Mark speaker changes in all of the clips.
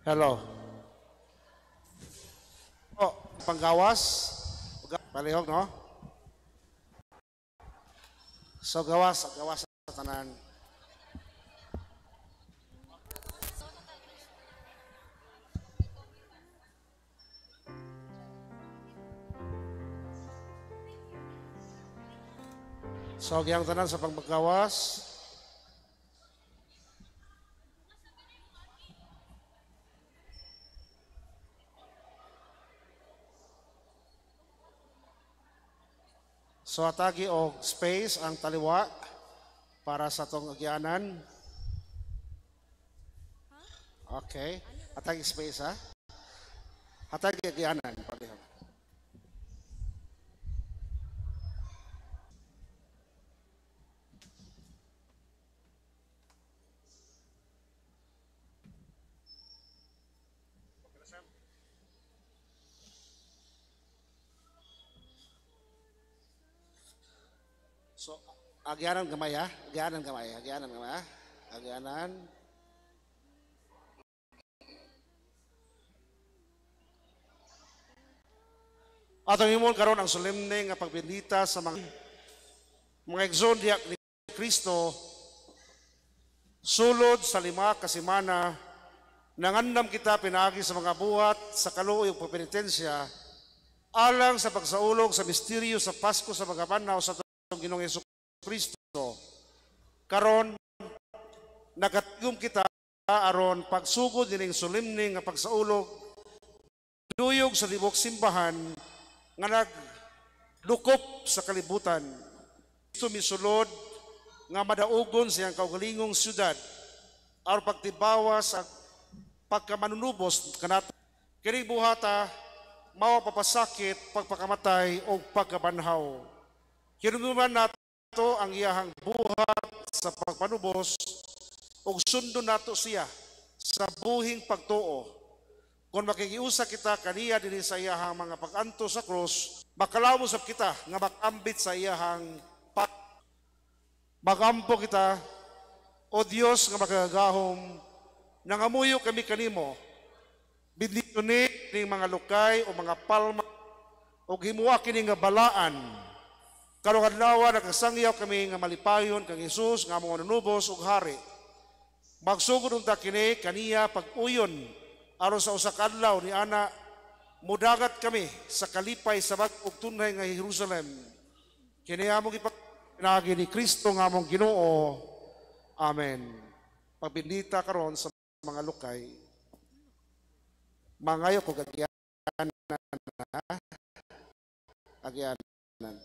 Speaker 1: Hello. Oh, panggawas. Palihog, no? So gawas, gawas sa tanan. So giyang tanan sa panggawas. So atagi og space ang taliwa para sa atong agyanan. Okay. Atagi space ha. Atagi agyanan palihog. So, agyanan gamay ha? Agyanan gamay, agyanan gamay ha? Agyanan. Atong himon karon ang solemne nga pagbendita sa mga igsoon diha ni Kristo sulod sa 5 ka semana nangandam kita pinaagi sa mga buhat sa kaluoy ug pagpenitensya alang sa pagsaulog sa misteryo sa Pasko sa mga banhaw sa Ginoong Hesus Kristo. Karon nakatigom kita aron pagsugod dining solemne nga pagsaulog duyog sa libok simbahan nga naglukop sa kalibutan. Sumisulod nga madaugon sa iyang kaugalingong syudad aron pagtibawa sa pagkamanunubos kanato. Kining buhata mao papasakit, pagpakamatay o pagkabanhaw. Kinunduman nato ang iyahang buhat sa pagpanubos ug sundon nato siya sa buhing pagtuo. Kung makikiusa kita kaniya dinhi sa iyahang mga pag-anto sa krus, makalawom usab kita nga makambit sa iyahang pag. Magampo kita, o Dios nga makagagahom, nangamuyo kami kanimo, bendisyonin ning mga lukay o mga palma ug himuha kini nga balaan. Karong adlaw nakasangyaw kami nga malipayon kang Hesus nga among manunubos ug hari. Magsugod unta kini kaniya pag-uyon aron sa usa ka adlaw ni ana mudagat kami sa kalipay sa bag-ong tunhay nga Jerusalem. Kini among ipanaagi ni Kristo nga among Ginoo. Amen. Pagbindita karon sa mga lukay. Mangayo ko agyanan. Agyanan.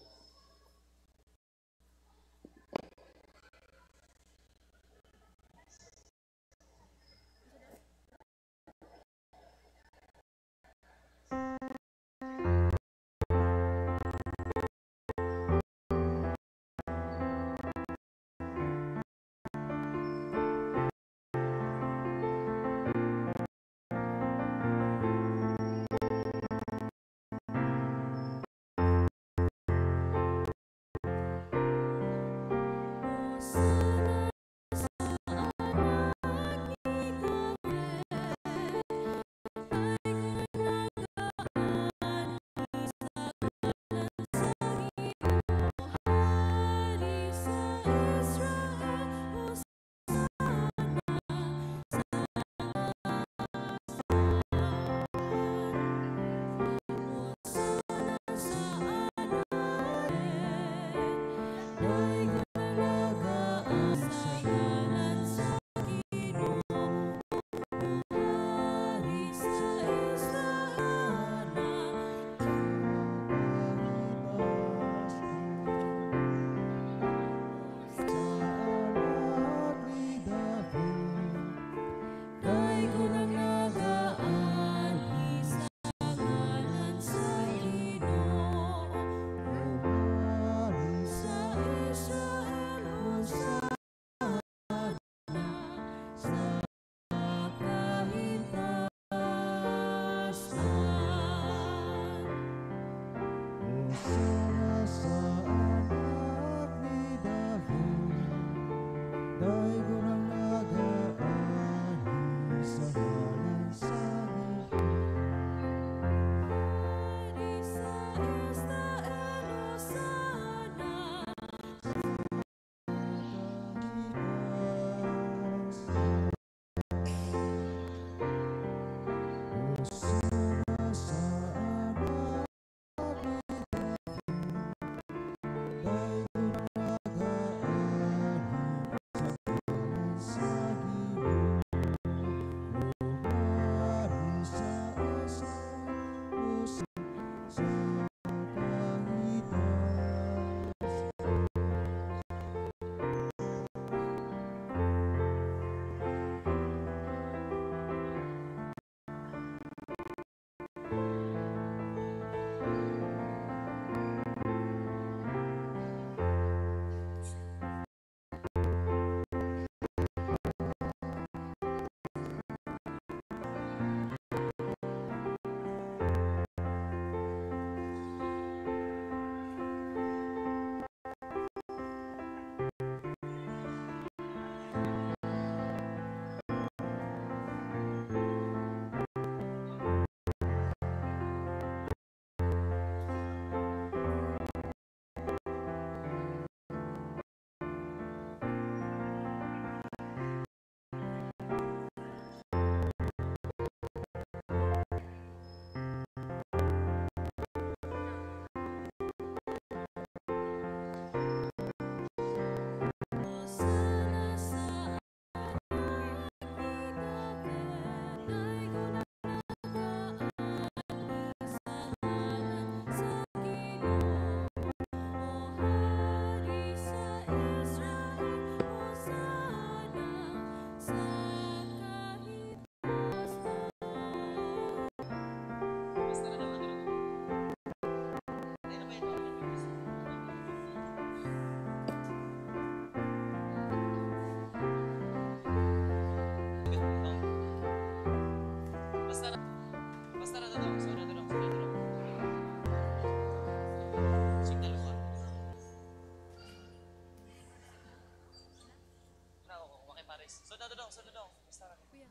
Speaker 2: So na dong, so na dong. Basta ka.
Speaker 3: Kuya.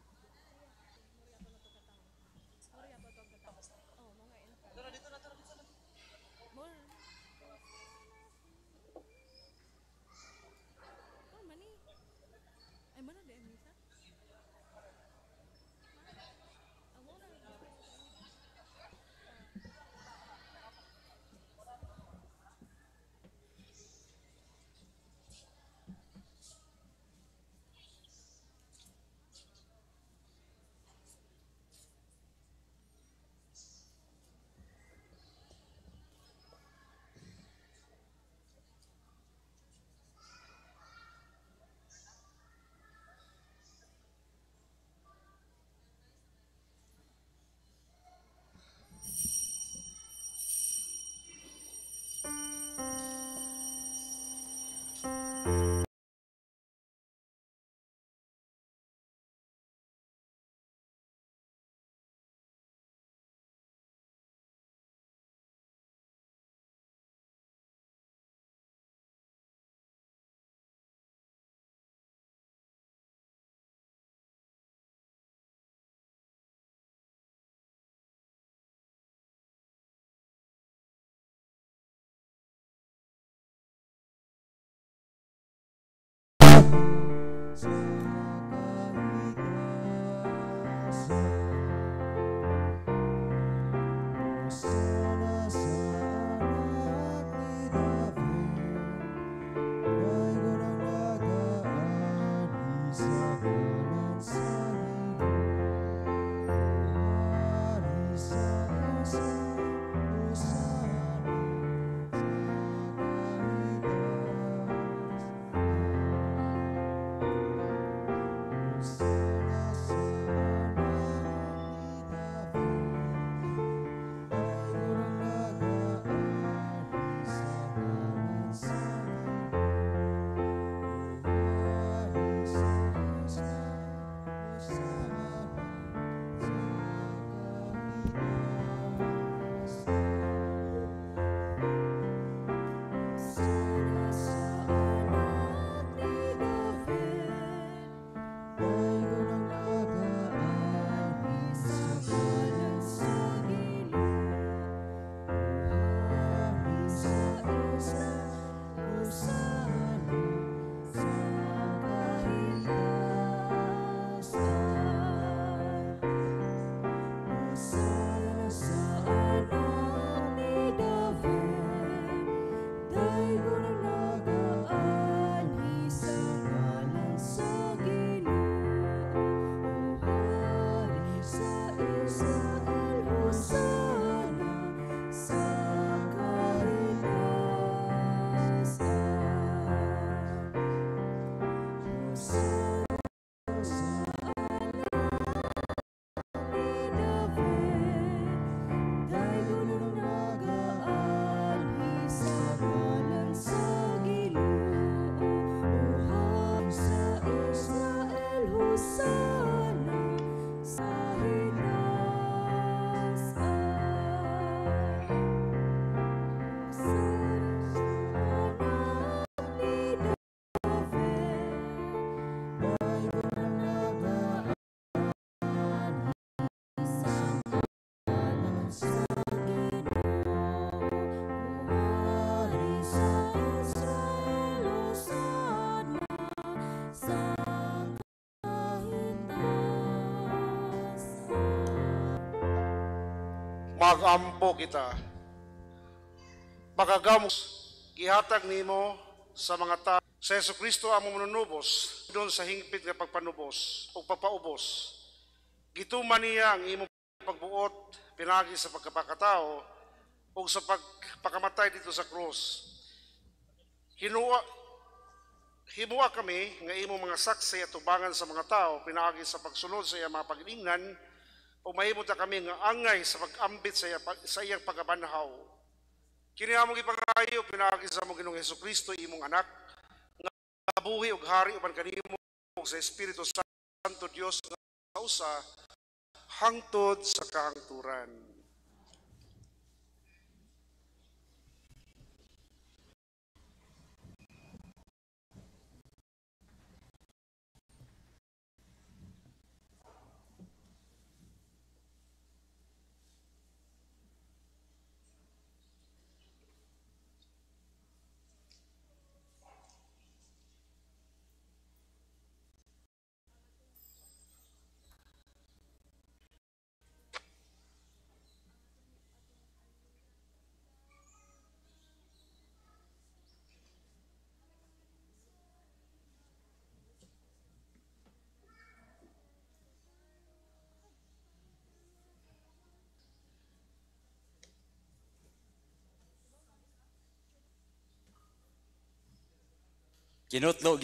Speaker 3: Oh, mga
Speaker 2: Dito na, dito na, dito na, dito na.
Speaker 3: More. Oh, mani. Ay, mana di misa? Amo na.
Speaker 4: Sana sa anak ni David, daygon ang nagaan, isagalan sa Ginoo. Hari sa Israel, Hosana sa kahitaas. Hosana sa anak ni David, daygon ang nagaan, isagalan sa Ginoo. Hari sa Israel, Hosana sa kahitaas.
Speaker 3: Sana sa anak ni David,
Speaker 4: Daygon ang nagaan,
Speaker 3: isagalan sa Ginoo.
Speaker 4: Hari
Speaker 3: Sa Israel, Hosana sa kahitasan. Hosana sa anak ni David, daygon ang nagaan, isagalan sa Ginoo. Hari sa Israel, Hosana sa kahitasan. Hosana sa anak ni David, daygon ang nagaan, isagalan sa Ginoo. Hari sa Israel, Hosana sa kahitasan. Hosana sa anak ni David,
Speaker 4: Daygon ang nagaan,
Speaker 3: isagalan sa Ginoo. Hari sa Israel, Hosana sa kahitasan.
Speaker 1: Magampo kita. Makagam gihatag nimo sa mga tao sa Hesus Kristo among manunubos doon sa hingpit nga pagpanubos o pagpaubos. Gituman niya ang imong pagbuot pinagi sa pagkapakatao o sa pagpakamatay dito sa krus. Himua kami nga imong mga saksi at tubangan sa mga tao pinaagi sa pagsunod sa iyang mga pag-ingnan o mahimo ta kami nga angay sa pag-ambit sa iyang pagkabanhaw. Kini among ipangayo pinaagi sa among Ginoong Hesukristo, imong anak, nga buhi ug hari uban kanimo ug sa Espiritu Santo, Dios nga usa, hangtod sa kahangturan.
Speaker 5: Kinutlo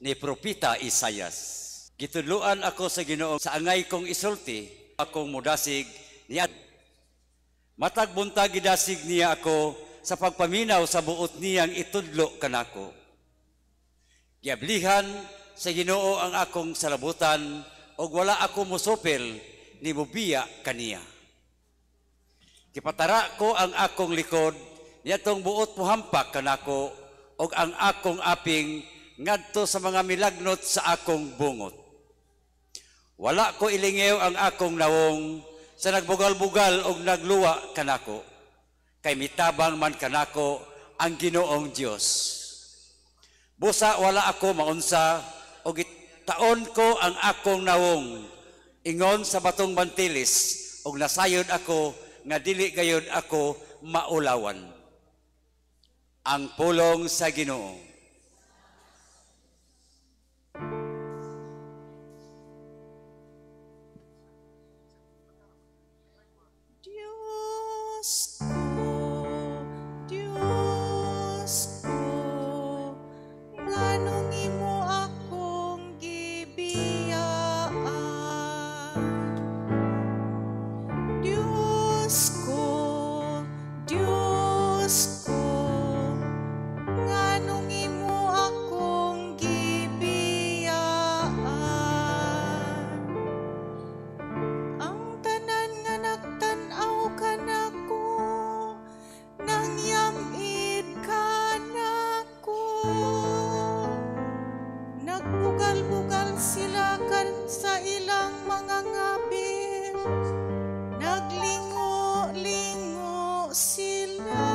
Speaker 5: ni Propeta Isayas. Gitudloan ako sa Ginoo sa angay kong isulti, akong mudasig niya. Matag buntag gidasig niya ako sa pagpaminaw sa buot niyang itudlo kanako. Giablihan sa Ginoo ang akong salabutan ug wala ako mosupil ni mubiya kaniya. Gipatara ko ang akong likod niadtong buot mohampak kanako ug ang akong aping ngadto sa mga milagnot sa akong bungot. Wala ko ilingew ang akong nawong sa nagbugal-bugal og nagluwa kanako, kay mitabang man kanako ang Ginoong Dios. Busa wala ako maunsa og itaon ko ang akong nawong ingon sa batong bantilis og nasayod ako nga dili gayod ako maulawan. Ang pulong sa Ginoo.
Speaker 6: Diyos ko, Diyos ko, nganong imo akong gibiyaan? Diyos ko, Diyos ko, nganong imo akong gibiyaan? Ang tanan nga nagtan-aw kanako, nangyamid kanako. Nagbugal-bugal sila kan sa ilang mga ngabil, naglingo-lingo sila.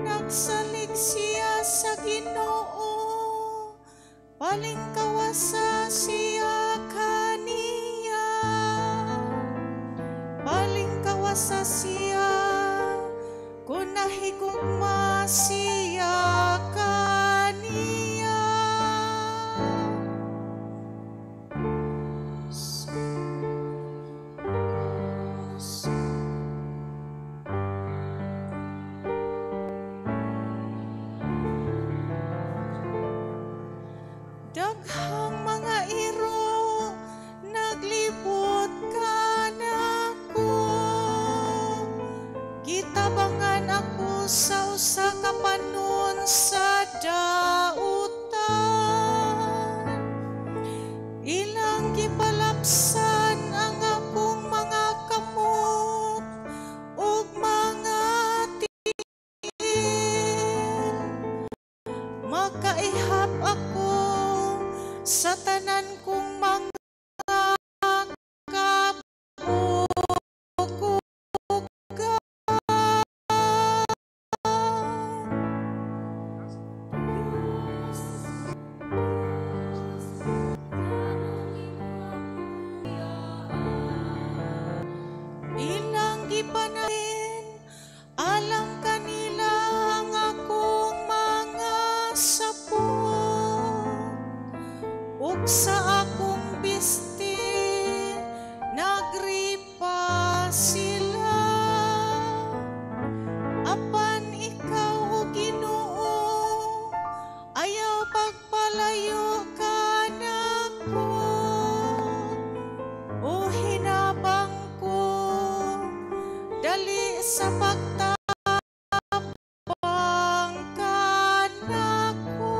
Speaker 6: Nagsalig siya sa Ginoo, palingkawasa siya kaniya. Palingkawasa siya, kung nahigugma siya kaniya. Daghang mga iro naglibot kanako. Gitabangan ako sa usa ka panon sa dautan. Ilang gipalapsan ang akong mga kamot ug mga tiil. Makaihap ako sa tanan kong mga kabukugan. Ilang gipanahin, alang kanila ang akong mga sapot. Ug sa akong bisti, nagripa sila. Apan ikaw, o Ginoo, ayaw pagpalayo kanako. O hinabang ko, dali sa pagtabang kanako.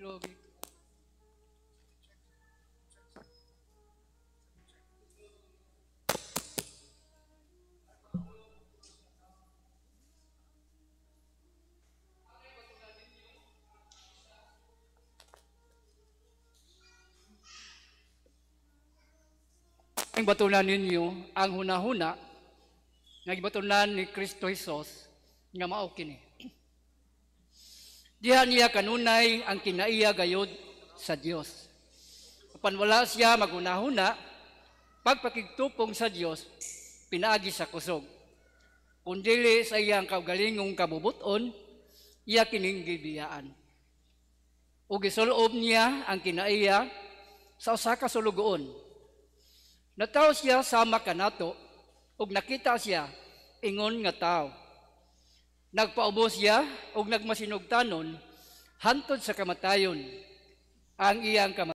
Speaker 7: Logi. Ang batunan ninyo ang hunahuna nga gibatunan ni Kristo Hesus nga mao kini. Diha niya kanunay ang kinaiya gayod sa Dios. Apan wala siya maghunahuna pagpakigtupong sa Dios pinaagi sa kusog. Kung dili sa iyang kaugalingong kabubuton, iya kining gibiyaan. Ug gisulob niya ang kinaiya sa usa ka sulugoon. Nataw siya sama kanato ug nakita siya ingon nga tawo. Nagpaubos siya ug nagmasinugtanon hantod sa kamatayon ang iyang kamatayon.